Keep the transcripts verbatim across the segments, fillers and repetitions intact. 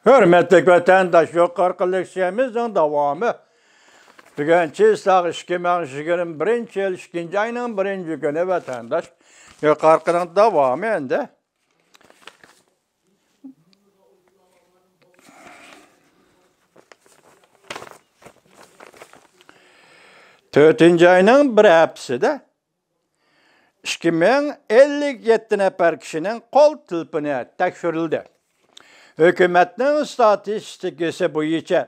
ھۆرمەتلىك ۋەتەنداش، يۇقىرىقى لېكسىيەمىزنىڭ داۋامى. بۈگۈن چىسلاق ئىككى مىڭ يىگىرمە بىرىنچى يىل ئىككىنچى ئاينىڭ بىرىنچى كۈنى، ۋەتەنداش. يۇقىرىقىنىڭ داۋامى ئەمدى. تۆتىنچى ئاينىڭ بىر ھەپتىسىدە ئىككى مىڭ ئەللىك يەتتە نەپەر كىشىنىڭ قول تېلېفونى تەكشۈرۈلدى. ھۆكۈمەتنىڭ ستاتىستىكىسى بويىچە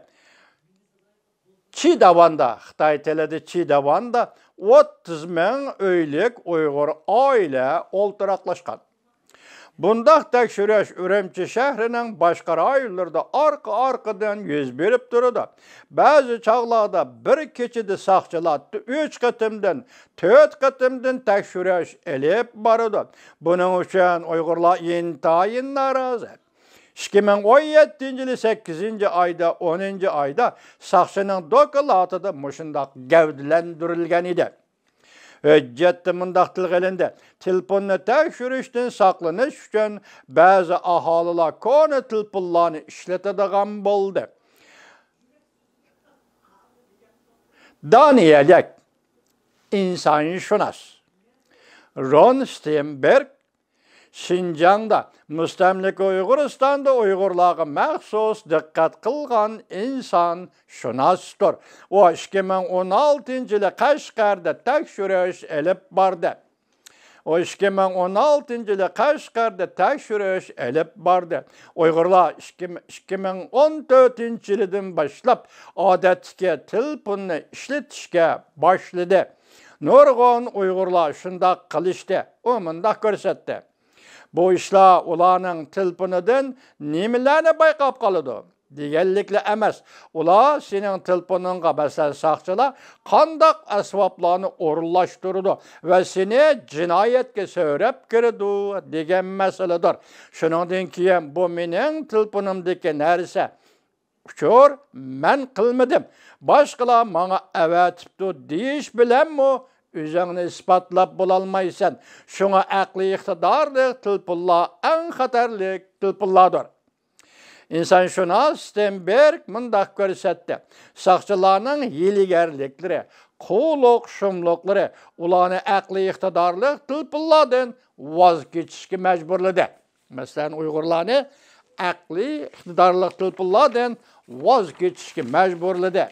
چىداۋاندا، خىتاي تىلىدا چىداۋاندا ئوتتۇز مىڭ ئۆيلۈك ئۇيغۇر ئائىلە ئولتۇراقلاشقان. بۇنداق تەكشۈرۈش ئۈرۈمچى شەھىرىنىڭ باشقا رايونلىرىدا ئارقا-ئارقىدىن يۈز بېرىپ تۇرىدۇ. بەزى چاغلاردا بىر كېچىدە ساقچىلار ئۈچ قېتىمدىن، تۆت قېتىمدىن تەكشۈرۈش ئېلىپ بارىدۇ. بۇنىڭ ئۈچۈن ئۇيغۇرلار ئىنتايىن نارازى. ئىككى مىڭ ئون يەتتىنچى يىلى سەككىزىنچى ئايدا، ئونىنچى ئايدا ساقچىنىڭ دوكلاتىدا مۇشۇنداق گەۋدىلەندۈرۈلگەن ئىدى. ھۆججەتتە مۇنداق تىلغا ئېلىندى: تېلېفوننى تەكشۈرۈشتىن ساقلىنىش ئۈچۈن بەزى ئاھالىلەر كونا تېلېفونلارنى ئىشلىتىدىغان بولدى. دانىيەلىك ئىنسانشۇناس رون ستېنبېرگ شىنجاڭدا، مۇستەملىكە ئۇيغۇرىستاندا ئۇيغۇرلارغا مەخسۇس دىققەت قىلغان ئىنسانشۇناستۇر. ئۇ ئىككى مىڭ ئون ئالتىنچى يىلى قەشقەردە تەكشۈرۈش ئېلىپ باردى. ئۇ ئىككى مىڭ ئون ئالتىنچى يىلى قەشقەردە تەكشۈرۈش ئېلىپ باردى. ئۇيغۇرلار ئىككى، ئىككى مىڭ ئون تۆتىنچى يىلىدىن باشلاپ ئادەتتىكى تېلېفوننى ئىشلىتىشكە باشلىدى. نۇرغۇن ئۇيغۇرلار شۇنداق قىلىشتى. ئۇ مۇنداق كۆرسەتتى: بۇ ئىشلار ئۇلارنىڭ تېلېفونىدىن نېمىلەرنى بايقاپ قالىدۇ دېگەنلىكلا ئەمەس، ئۇلار سېنىڭ تېلېفونۇڭغا، مەسىلەن، ساقچىلار قانداق ئەسۋابلارنى ئورۇنلاشتۇرىدۇ ۋە سېنى جىنايەتكە سۆرەپ كىرىدۇ دېگەن مەسىلىدۇر. شۇنىڭدىن كېيىن بۇ مېنىڭ تېلېفونۇمدىكى نەرسە، ئۇچۇر، مەن قىلمىدىم، باشقىلار ماڭا ئەۋەتىپتۇ دېيىش بىلەنمۇ ئۆزۈڭنى ئىسپاتلاپ بولالمايسەن. شۇڭا ئەقلىي ئىقتىدارلىق تېلېفونلار ئەڭ خەتەرلىك تېلېفونلاردۇر. ئىنسانشۇناس ستېنبېرگ مۇنداق كۆرسەتتى: ساقچىلارنىڭ ھىيلىگەرلىكلىرى، قۇلۇق شۇملۇقلىرى ئۇلارنى ئەقلىي ئىقتىدارلىق تېلېفونلاردىن ۋاز كېچىشكە مەجبۇرلىدى. مەسىلەن، ئۇيغۇرلارنى ئەقلىي ئىقتىدارلىق تېلېفونلاردىن ۋاز كېچىشكە مەجبۇرلىدى.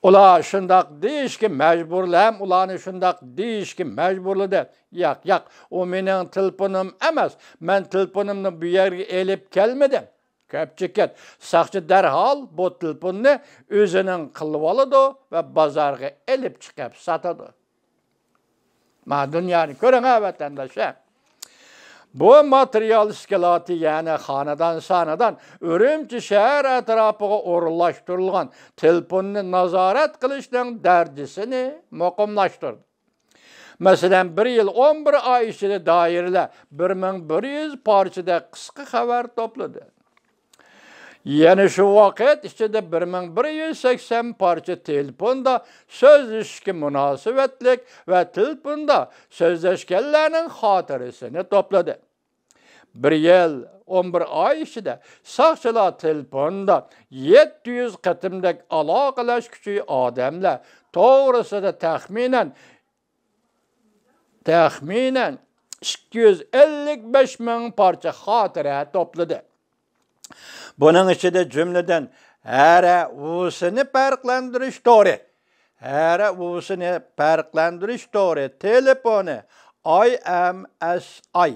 ئۇلار شۇنداق دېيىشكە مەجبۇرلىدى ھەم ئۇلارنى شۇنداق دېيىشكە مەجبۇرلىدى. ياق، ياق، ئۇ مېنىڭ تېلېفونۇم ئەمەس. مەن تېلېفونۇمنى بۇ يەرگە ئېلىپ كەلمىدىم. كۆپ چېكىت. ساقچى دەرھال بۇ تېلېفوننى ئۆزىنىڭ قىلىۋالىدۇ ۋە بازارغا ئېلىپ چىقىپ ساتىدۇ. مانا دۇنيانى كۆرۈڭە، ۋەتەنداشلار. بۇ ماتېرىيال ئىسكىلاتى، يەنى خانىدان سانىدان ئۈرۈمچى شەھەر ئەتراپىغا ئورۇنلاشتۇرۇلغان تېلېفوننى نازارەت قىلىشنىڭ دەرىجىسىنى مۇقىملاشتۇردى. مەسىلەن، بىر يىل ئون بىر ئاي ئىچىدە دائىرىلەر بىر مىڭ بىر يۈز پارچىدەك قىسقا خەۋەر توپلىدى. يەنە شۇ ۋاقىت ئىچىدە بىر مىڭ بىر يۈز سەكسەن پارچە تېلېفوندا سۆزلىشىشكە مۇناسىۋەتلىك ۋە تېلېفوندا سۆزلەشكەنلەرنىڭ خاتىرىسىنى توپلىدى. بىر يىل ئون بىر ئاي ئىچىدە ساقچىلار تېلېفوندا يەتتە يۈز قېتىمدەك ئالاقىلەشكۈچى ئادەملەر توغرىسىدا تەخمىنەن، تەخمىنەن ئىككى يۈز ئەللىك بەش مىڭ پارچە خاتىرە توپلىدى. بۇنىڭ ئىچىدە، جۈملىدىن، ھەرە ئۇۋىسىنى پەرقلەندۈرۈش تورى، ھەرە ئۇۋىسىنى پەرقلەندۈرۈش تورى تېلېفونى، ئاي ئېم ئېس ئاي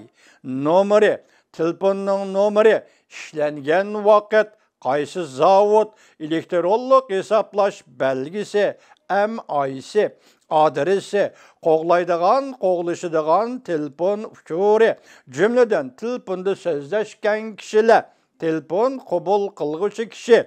نومۇرى، تېلېفوننىڭ نومۇرى، ئىشلەنگەن ۋاقىت، قايسى زاۋۇت، ئېلېكترونلۇق ھېسابلاش بەلگىسى، ئېم ئاي سى، ئادرېسى، قوغلايدىغان، قوغلىشىدىغان تېلېفون ئۇچۇرى، جۈملىدىن تېلېفوندا سۆزلەشكەن كىشىلەر، تېلېفون قوبۇل قىلغۇچى كىشى،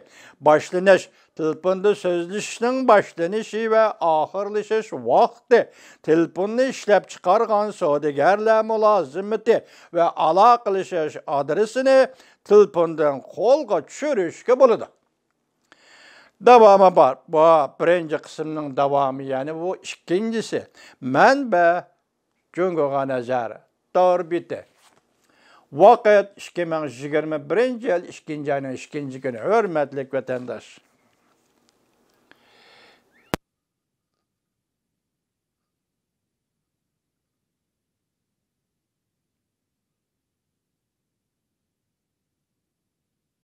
باشلىنىش، تېلېفوندا سۆزلىشىشنىڭ باشلىنىشى ۋە ئاخىرلىشىش ۋاقتى، تېلېفوننى ئىشلەپچىقارغان سودىگەرلەر مۇلازىمىتى ۋە ئالاقىلىشىش ئادرېسىنى تېلېفوندىن قولغا چۈشۈرۈشكە بولىدۇ. داۋامى بار. بۇ بىرىنچى قىسىمنىڭ داۋامى، يەنى بۇ ئىككىنچىسى. مەنبە: جۇڭگوغا نەزەر. تور بېتى. ۋاقىت ئىككى مىڭ يىگىرمە بىرىنچى يىل ئىككىنچى ئاينىڭ ئىككىنچى كۈنى. ھۆرمەتلىك ۋەتەنداش،